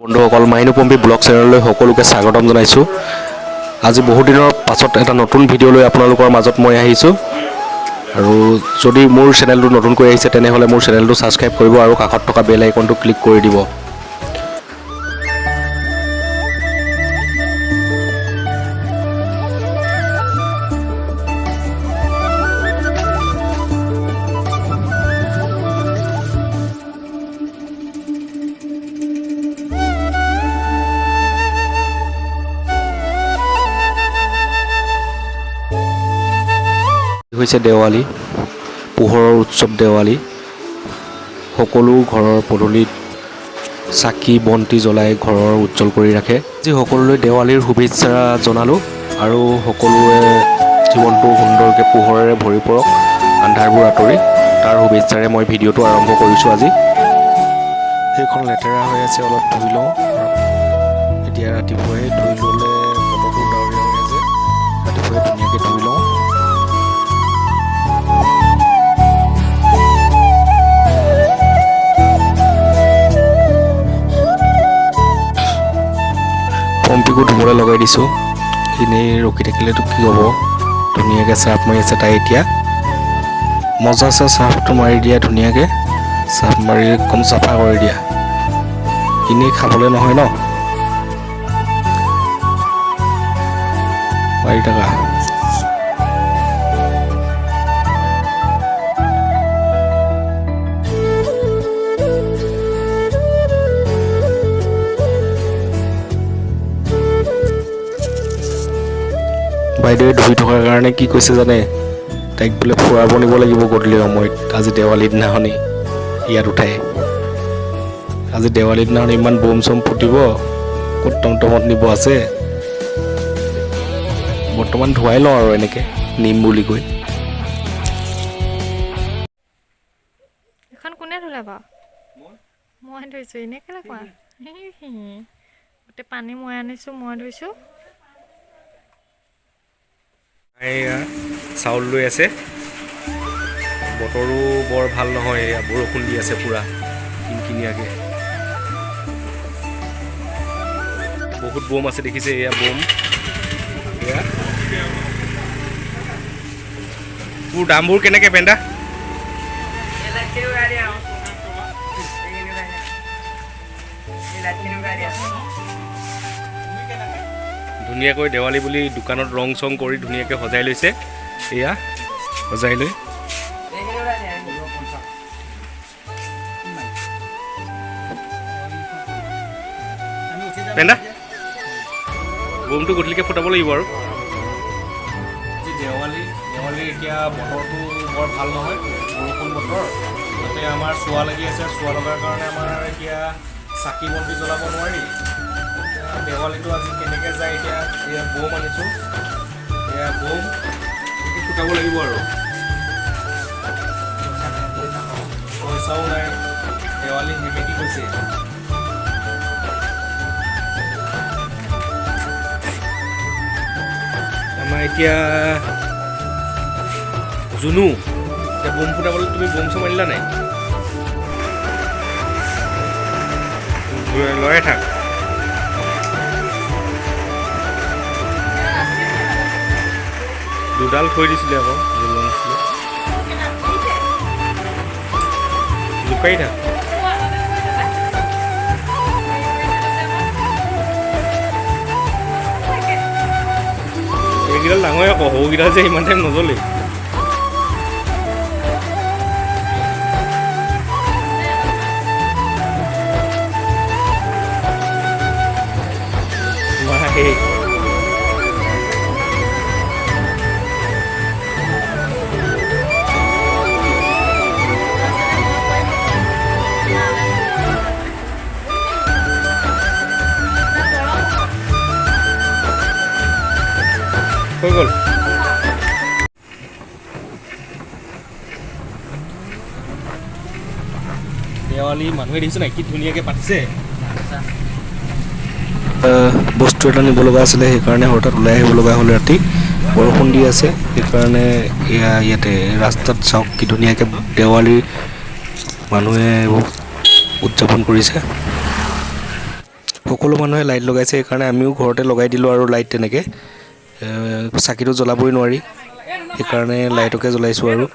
বন্ধুসকল, মাইনু পম্পী ব্লগ চেনেললৈ সকলোকে স্বাগতম জনাইছোঁ। আজি বহুত দিনৰ পাছত এটা নতুন ভিডিঅ' লৈ আপোনালোকৰ মাজত মই আহিছোঁ। আৰু যদি মোৰ চেনেলটো নতুনকৈ আহিছে, তেনেহ'লে মোৰ চেনেলটো ছাবস্ক্ৰাইব কৰিব আৰু কাষত থকা বেল আইকনটো ক্লিক কৰি দিব। হৈছে দেৱালী, পোহৰৰ উৎসৱ দেৱালী। সকলো ঘৰৰ পদূলিত চাকি বন্তি জ্বলাই ঘৰৰ উজ্জ্বল কৰি ৰাখে। আজি সকলোলৈ দেৱালীৰ শুভেচ্ছা জনালোঁ আৰু সকলোৰে জীৱনটো সুন্দৰকৈ পোহৰেৰে ভৰি পৰক, আন্ধাৰবোৰ আঁতৰি, তাৰ শুভেচ্ছাৰে মই ভিডিঅ'টো আৰম্ভ কৰিছোঁ আজি। সেইখন লেতেৰা হৈ আছে, অলপ ধুই লওঁ। এতিয়া ৰাতিপুৱাই ধুই ল'লে, বতৰটো ডাৱৰীয়া হৈ আছে, ৰাতিপুৱাই ধুনীয়াকৈ ধুই লওঁ। পম্পীকো ধুবলৈ লগাই দিছোঁ। এনেই ৰখি থাকিলেতো কি হ'ব? ধুনীয়াকৈ চাৰ্ফ মাৰি আছে তাই এতিয়া। মজা আছে, চাৰ্ফটো মাৰি দিয়া, ধুনীয়াকৈ চাৰ্ফ মাৰি কম চাফা কৰি দিয়া। এনেই খাবলৈ নহয় ন, মাৰি থাকা। বাইদেৱে ধুই থকাৰ কাৰণে কি কৈছে জানে? তাইক বোলে ফুৰাব নিব লাগিব গধূলি সময়ত, আজি দেৱালীৰ দিনাখনি ইয়াত উঠাই। আজি দেৱালীৰ দিনাখনি ইমান বোম চোম ফুটিব, ক'ত টমটমত নিব আছে? বৰ্তমান ধুৱাই লওঁ আৰু এনেকৈ নিম বুলি কৈ। এখন কোনে ধুলে বাৰু? মই ধুইছোঁ। এনেই কেলৈ কোৱা? গোটেই পানী মই আনিছোঁ, মই ধুইছোঁ। এয়া চাউল লৈ আছে। বতৰো বৰ ভাল নহয়, এয়া বৰষুণ দি আছে পূৰা কিনকিনিয়াকৈ। বহুত বোম আছে, দেখিছে? এয়া বোম। এয়া তোৰ দামবোৰ কেনেকৈ পেণ্ডা? ধুনীয়াকৈ দেৱালী বুলি দোকানত ৰং চং কৰি ধুনীয়াকৈ সজাই লৈছে। এয়া সজাই লৈ। পেণ্ডা, বোমটো গধূলিকৈ ফুটাব লাগিব। আৰু আজি দেৱালী। দেৱালীৰ এতিয়া বতৰটো বৰ ভাল নহয়, বৰষুণ বতৰ। তাতে আমাৰ চোৱা লাগি আছে। চোৱা লগাৰ কাৰণে আমাৰ এতিয়া চাকি বন্তি জ্বলাব নোৱাৰি। এতিয়া দেৱালীটো আজি কেনেকৈ যায়? এতিয়া এয়া বোম আনিছোঁ, এয়া বোম, এইটো ফুটাব লাগিব। আৰু পইচাও নাই, দেৱালী সেমেকি গৈছে। আমাৰ এতিয়া জুনু, এতিয়া বোম ফুটাবলৈ তুমি বোম চোম আনিলা নাই? লৰাই থাক। দুডাল থৈ দিছিলে আকৌ, জ্বলোৱা নাছিলে। জোকাৰি থাক। এইকেইডাল ডাঙৰে আকৌ, সৰুকেইডাল যে ইমান টাইম নজ্বলেই। মাহে হৈ গ'ল। দেৱালী মানুহে দেখিছে নাই, কি ধুনীয়াকৈ পাতিছে। বস্তু এটা নিব লগা আছিলে, সেইকাৰণে হঠাৎ ওলাই আহিব লগা হ'ল। ৰাতি বৰষুণ দি আছে, সেইকাৰণে এয়া ইয়াতে ৰাস্তাত চাওক, কি ধুনীয়াকৈ দেৱালী মানুহে এইবোৰ উদযাপন কৰিছে। সকলো মানুহে লাইট লগাইছে, সেইকাৰণে আমিও ঘৰতে লগাই দিলোঁ আৰু লাইট। তেনেকৈ চাকিটো জ্বলাবই নোৱাৰি, সেইকাৰণে লাইটকে জ্বলাইছোঁ আৰু।